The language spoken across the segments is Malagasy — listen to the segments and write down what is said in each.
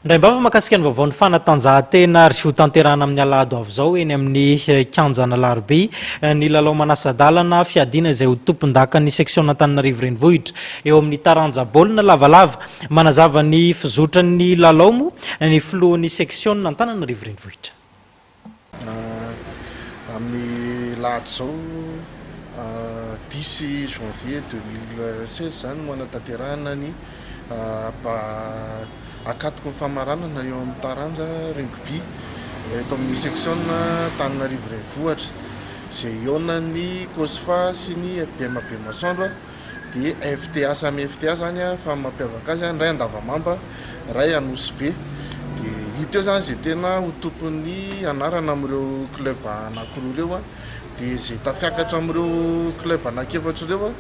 Indraimbava mahakasika ny vaovaon'ny fanatanjahantena ary hotanterahana amin'ny alahady ho avy izao eny amin'ny kianjan'Alarobia ny lalao manasa-dalana fiadiana izay ho tompondakan'ny seksiona Antananarivo Renivohitra eo amin'ny taranja baolina lavalava. Manazava ny fizotran'ny lalao moa ny filohan'ny seksiona Antananarivo Renivohitra. Amin'ny lahady izao dix janvier 2016 izany no hanatanterahana ny ankatoky ny famaranana eo amin'ny taranja rugby eto amin'ny section Antananarivo Renivohitra izay hihaonan'ny Cosfa sy ny FBM Bemasoandro. Dia FTA samy FTA zany a, fa ny mampiavaka azy a, ny iray Andavamamba, ny iray Anosibe. Dia hita eo zany izay tena ho tompon'ny anarana amin'ireo club anankiroa ireo a. Dia izay tafiakatra amin'ireo club anankiefatra ireo a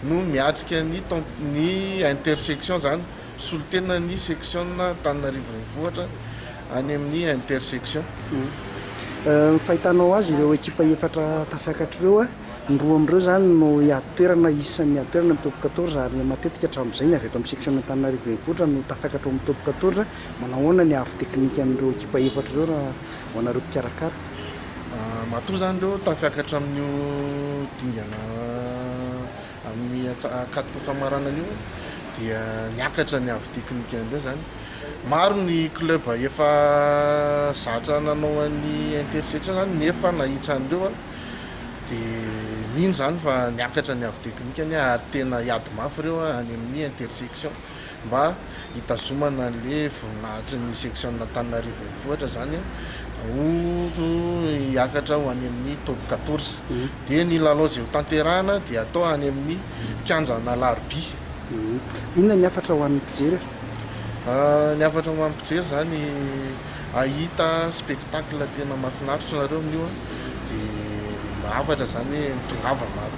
no miatrika ny temp- ny intersection zany, misolo tena ny section Antananarivo Renivohitra any amin'ny intersection. Ny fahitanao azy ireo ekipa efatra tafiakatra ireo a, Ny roa amin'ireo izany no hiady toerana, isan'ny hiady toerana amin'ny top quatorze ary matetika hatramin'izay ny avy eto amin'ny section Antananarivo Renivohitra no tafakatra ao amin'ny top quatorze. Manao ahoana ny avo teknikan'ireo ekipa efatra ireo raha ho anareo mpikarakara? Matoa izany ireo tafiakatra amin'io dingana amin'ny ankatoky ny famaranana io dia niakatra ny avo teknikan'ireo izany. Maro ny club efa zatra nanao an'ny intersection izany nefa nahitsa an'ireo. Dia mino izany fa niakatra ny avo teknikany ary tena hiady mafy ireo any amin'ny intersection mba hitazomana an'le voninahitry ny section Antananarivo Renivohitra izany ho hiakatra ho any amin'ny top quatorze. Dia ny lalao izay ho tanterahana dia atao any amin'ny kianjan'Alarobia. Inona ny hafatra ho an'ny mpijery? Ny hafatra ho an'ny mpijery izany hahita spectacle tena mahafinaritra nareo amin'io an, dia hafatra izany hoe mitongava maro.